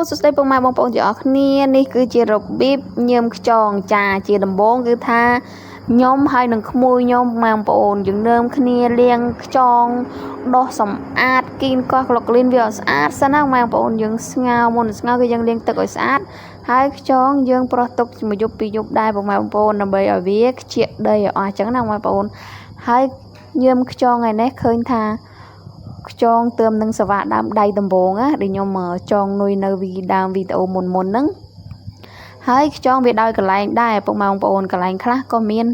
សួស្តីពុកម៉ែបងប្អូនទាំងអស់គ្នានេះគឺជារបៀបញើមខ្យងចាជាដំបូងគឺថាខ្ញុំហើយនឹងក្មួយខ្ញុំបងប្អូនយើងនើមគ្នាលាងខ្យងដោះសម្អាតគីនកោះក្លុកក្លីនវាឲ្យស្អាតសិនណាបងប្អូនយើងស្ងោរមុនស្ងោរគឺយើងលាងទឹកឲ្យស្អាតហើយខ្យងយើងប្រោះទុកមួយយប់ពីរយប់ដែរបងប្អូនដើម្បីឲ្យវាខ្ជាក់ដីឲ្យអស់អញ្ចឹងណាបងប្អូនហើយញើមខ្យងថ្ងៃនេះឃើញថា ខ្យងទើមនឹងសវ៉ាដើមដៃដំបងណាដែលខ្ញុំចងនុយនៅវីដើមវីដេអូមុនមុនហ្នឹងហើយខ្យងវាដោយកន្លែងដែរពុកម៉ែបងប្អូនកន្លែងខ្លះក៏មាន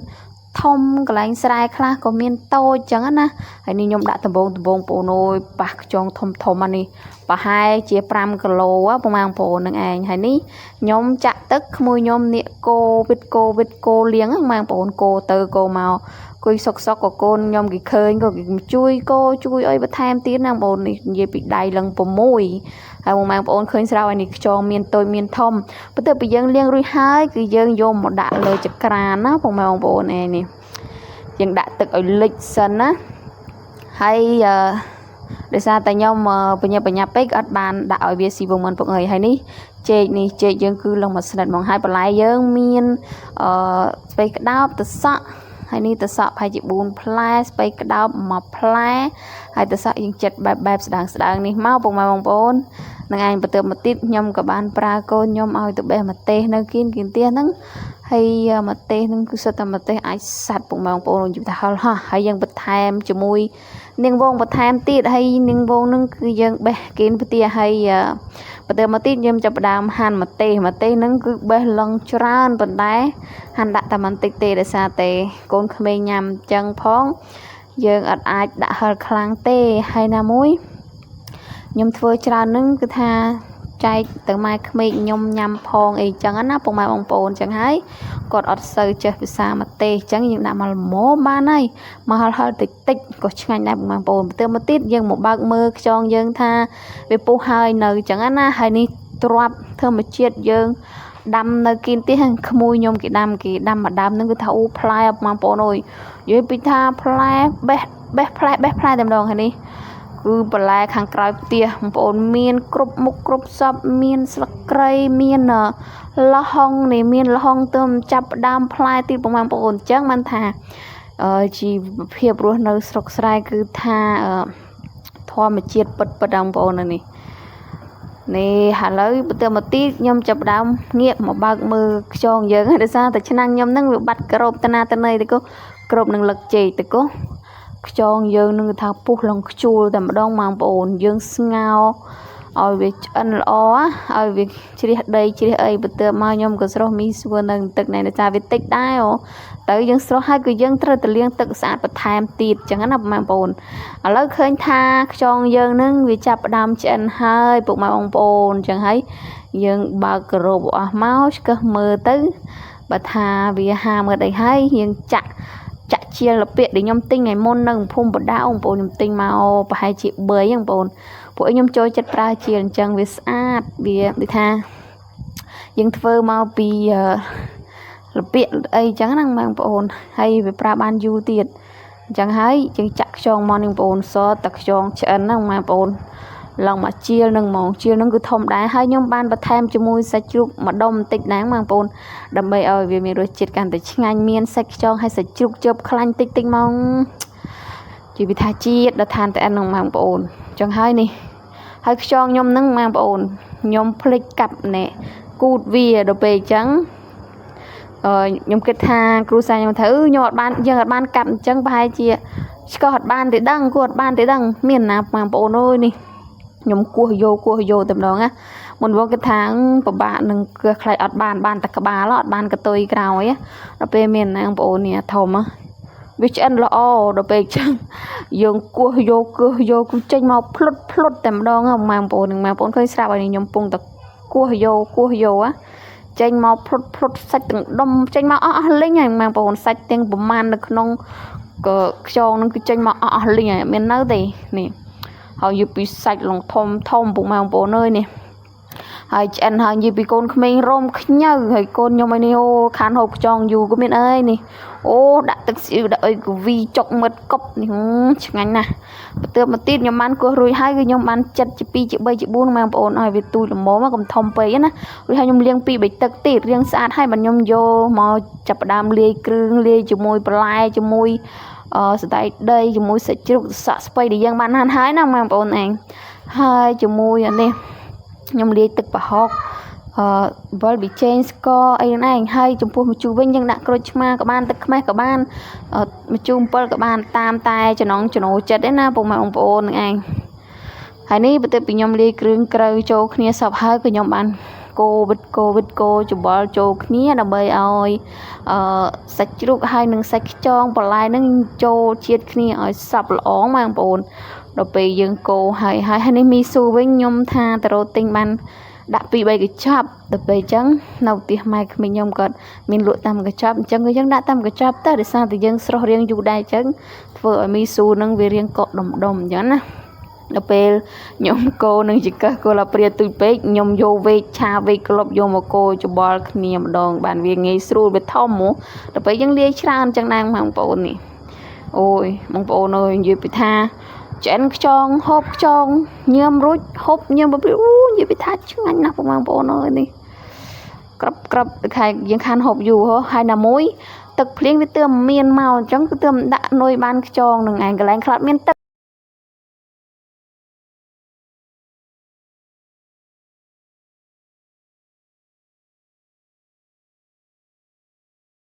ធំកន្លែងស្រែខ្លះក៏មានតូចចឹងណាហើយនេះខ្ញុំដាក់ដំបងដំបងបងប្អូនអើយប៉ះខ្យងធំធំអានេះប្រហែលជា5គីឡូពុកម៉ែបងប្អូននឹងឯងហើយនេះខ្ញុំចាក់ទឹកក្មួយខ្ញុំនៀកគោវិតគោវិតគោលៀងហ្នឹងបងប្អូនគោទៅគោមក គួយសុកសុកក៏កូនខ្ញុំគេឃើញក៏គេជួយគោជួយអីបន្ថែមទៀតណាបងប្អូននេះនិយាយពីដៃឡើង6ហើយបងប្អូនឃើញស្រាប់ហើយនេះខ្យងមានតូចមានធំបន្ទាប់ពីយើងលាងរួចហើយគឺយើងយកមកដាក់លើចក្រានណាបងប្អូនឯនេះយើងដាក់ទឹកឲ្យលិចសិនណាហើយអឺដោយសារតែខ្ញុំបញ្ញាបញ្ញាពេកអត់បានដាក់ឲ្យវាស៊ីវងមិនពុកអើយហើយនេះចេកនេះចេកយើងគឺលងមកស្និតហ្មងហើយបន្លែយើងមានអឺស្ពៃក្តោបទឹកសក់ហើយនេះទឹកសក់ប្រហែលជា4ផ្លែស្ពៃក្តោប1ផ្លែហើយទឹកសក់យើងចិត្តបែបបែបស្ដើងស្ដើងនេះមកពុកម៉ែបងប្អូននឹងឯងបន្ទាប់មកទៀតខ្ញុំក៏បានប្រើកូនខ្ញុំឲ្យទៅបេះម្ទេសនៅគៀនគៀនផ្ទះហ្នឹងហើយម្ទេសហ្នឹងគឺសុទ្ធតែម្ទេសអាចសัตว์ពុកម៉ែបងប្អូននិយាយថាហល់ហោះហើយយើងបន្ថែមជាមួយនាងវងបន្ថែមទៀតហើយនាងវងហ្នឹងគឺយើងបេះគៀនផ្ទះហើយបន្ទាប់មកទៀតយើងចាប់ផ្ដើមហាន់ម្ទេសម្ទេសហ្នឹងគឺបេះឡងច្រើនប៉ុន្តែហាន់ដាក់តែបន្តិចទេដោយសារតែកូនក្មេងញ៉ាំអញ្ចឹងផងយើងអត់អាចដាក់ហិលខ្លាំងទេហើយណាមួយខ្ញុំធ្វើច្រើនហ្នឹងគឺថាចែកទៅម៉ែក្មេកខ្ញុំញ៉ាំផងអីចឹងណាពុកម៉ែបងប្អូនចឹងហើយគាត់អត់សូវចេះភាសាម្ទេសចឹងយើងដាក់មកល្មមបានហើយមកហិលហិលតិចតិចក៏ឆ្ងាញ់ដែរពុកម៉ែបងប្អូនបន្ទាប់មកទៀតយើងមកបើកមើលខ្យងយើងថាវាពុះហើយនៅចឹងណាហើយនេះទ្របធម្មជាតិយើងដាំនៅគៀនផ្ទះក្មួយខ្ញុំគេដាំគេដាំមួយដើមហ្នឹងគឺថាអូផ្លែបងប្អូនអើយនិយាយពីថាផ្លែបេះបេះផ្លែបេះផ្លែតែម្ដងហើយនេះគឺបន្លែខាងក្រោយផ្ទះបងប្អូនមានគ្រប់មុខគ្រប់សពមានស្លឹកគ្រៃមានលហុងនេះមានលហុងទៅចាប់ដើមផ្លែទៀតបងប្អូនអញ្ចឹងបានថាជីវភាពរស់នៅស្រុកស្រែគឺថាធម្មជាតិពិតពិតបងប្អូននេះនេះឥឡូវបន្ទាប់មកទៀតខ្ញុំចាប់ផ្ដើមងាកមកបើកមើលខ្យងយើងដោយសារតែឆ្នាំងខ្ញុំហ្នឹងវាបាត់ក្របតាណាតណីទៅក៏ក្របនឹងលឹកចេកទៅក៏ខ្យងយើងនឹងថាពុះឡើងខ្ជួលតែម្ដងបងប្អូនយើងស្ងោរឲ្យវាឆ្អិនល្អឲ្យវាជ្រះដីជ្រះអីបន្ទាប់មកខ្ញុំក៏ស្រុះមីស្រួលនៅទឹកណែដោយសារវាតិចដែរអូទៅយើងស្រុះហើយគឺយើងត្រូវតែលាងទឹកស្អាតបន្ថែមទៀតចឹងណាបងប្អូនឥឡូវឃើញថាខ្យងយើងនឹងវាចាប់ផ្ដើមឆ្អិនហើយពុកម៉ែបងប្អូនចឹងហើយយើងបើកក្របអស់មកឆ្កឹះមើលទៅបើថាវាហាមើលអីហើយយើងចាក់ចាក់ជាលពាកដែលខ្ញុំទិញថ្ងៃមុននៅភូមិបដាបងប្អូនខ្ញុំទិញមកប្រហែលជា3បងប្អូនពួកខ្ញុំចូលចិត្តប្រើជាលអញ្ចឹងវាស្អាតវាដូចថាយើងធ្វើមកពីលពាកអីអញ្ចឹងណាបងប្អូនហើយវាប្រើបានយូរទៀតអញ្ចឹងហើយយើងចាក់ខ្យងមកនេះបងប្អូនសតតែខ្យងឆ្អិនណាបងប្អូនឡើងមកជាលនឹងហ្មងជាលនឹងគឺធំដែរហើយខ្ញុំបានបន្ថែមជាមួយសាច់ជ្រូកម្ដុំបន្តិចដែរបងប្អូនដើម្បីឲ្យវាមានរសជាតិកាន់តែឆ្ងាញ់មានសាច់ខ្យងហើយសាច់ជ្រូកជើបខ្លាញ់តិចតិចមកជាវិថាជាតិដល់ឋានតែអិននឹងបងប្អូនអញ្ចឹងហើយនេះហើយខ្យងខ្ញុំនឹងបងប្អូនខ្ញុំភ្លេចកាប់ណែគូតវាដល់ពេលអញ្ចឹងអឺខ្ញុំគិតថាគ្រូសាខ្ញុំថាខ្ញុំអត់បានយើងអត់បានកាប់អញ្ចឹងប្រហែលជាឆ្កោះអត់បានទេដឹងគួរអត់បានទេដឹងមានណាបងប្អូនអើយនេះខ្ញុំគោះយោគោះយោតែម្ដងណាមុនវងគិតថាពិបាកនឹងគឺខ្លាចអត់បានបានតែក្បាលអត់បានកតុយក្រោយដល់ពេលមានណាបងប្អូននេះធំវាឆ្អិនល្អដល់ពេលអញ្ចឹងយើងគោះយកគោះយកគឺចេញមកភ្លុតភ្លុតតែម្ដងបងប្អូននឹងបងប្អូនឃើញស្រាប់ហើយខ្ញុំពងតែគោះយកគោះយកចេញមកភ្លុតភ្លុតសាច់ទាំងដុំចេញមកអស់អស់លីងហើយបងប្អូនសាច់ទាំងប្រមាណនៅក្នុងក៏ខ្យងនឹងគឺចេញមកអស់អស់លីងហើយមាននៅទេនេះហើយយកពីសាច់លងធំធំពុកម៉ែបងប្អូនអើយនេះ ហើយឆ្អិនហើយនិយាយពីកូនក្មេងរោមខ្ញៅហើយកូនខ្ញុំឯនេះអូខានហូបខ្យងយូរក៏មានអើយនេះអូដាក់ទឹកស៊ីអ៊ីវដាក់អីកវីចុកមិត្តកប់នេះឆ្ងាញ់ណាស់បន្ទាប់មកទៀតខ្ញុំបានកោះរួចហើយគឺខ្ញុំបានចិត្តជា2ជា3ជា4បងប្អូនឲ្យវាទូចល្មមកុំធំពេកណារួចហើយខ្ញុំលាង2 3ទឹកទៀតរៀងស្អាតហើយបាទខ្ញុំយកមកចាប់ផ្ដើមលាយគ្រឿងលាយជាមួយបន្លែជាមួយអឺសណ្តែកដីជាមួយសាច់ជ្រូកសក់ស្ពៃដែលយើងបានហាន់ហើយណាបងប្អូនឯងហើយជាមួយអានេះខ្ញុំលាយទឹកប្រហុកអឺអំបិលប៊ីចេងស្ករអីហ្នឹងឯងហើយចំពោះម្ជូរវិញយើងដាក់ក្រូចឆ្មាក៏បានទឹកខ្មេះក៏បានម្ជូរអំពិលក៏បានតាមតែចំណងចំណូលចិត្តឯណាពុកម៉ែបងប្អូនហ្នឹងឯងហើយនេះបន្ទាប់ពីខ្ញុំលាយគ្រឿងក្រៅចូលគ្នាសព្វហើយក៏ខ្ញុំបានកូវិតកូវិតកូច្បល់ចូលគ្នាដើម្បីឲ្យអឺសាច់ជ្រូកហើយនិងសាច់ខ្យងបន្លែហ្នឹងចូលជាតិគ្នាឲ្យសព្វល្អបងប្អូនដល់ពេលយើងកូរហើយហើយហើយនេះមីស៊ូវិញខ្ញុំថាទៅរកទិញបានដាក់2 3កញ្ចប់ដល់ពេលអញ្ចឹងនៅផ្ទះម៉ែក្មេងខ្ញុំគាត់មានលក់តាមកញ្ចប់អញ្ចឹងគឺយើងដាក់តាមកញ្ចប់ទៅដោយសារតែយើងស្រស់រៀងយូរដែរអញ្ចឹងធ្វើឲ្យមីស៊ូនឹងវារៀងកកដុំដុំអញ្ចឹងណាដល់ពេលខ្ញុំកូរនឹងចង្កឹះកូឡាព្រាទូចពេកខ្ញុំយកវែកឆាវែកក្លប់យកមកកូរច្បល់គ្នាម្ដងបានវាងាយស្រួលវាធំហ្មងដល់ពេលយើងលាយច្រើនអញ្ចឹងដែរបងប្អូននេះអូយបងប្អូនអើយនិយាយពីថាឆ្អិនខ្យងហូបខ្យងញើមរួចហូបញើមបព្រាអូនិយាយពីថាឆ្ងាញ់ណាស់បងប្អូនអើយនេះក្របក្របខែយើងខានហូបយូរហ៎ហើយណាមួយទឹកភ្លៀងវាទើបមានមកអញ្ចឹងគឺទើបដាក់នុយបានខ្យងនឹងឯងកន្លែងខ្លះមានទឹក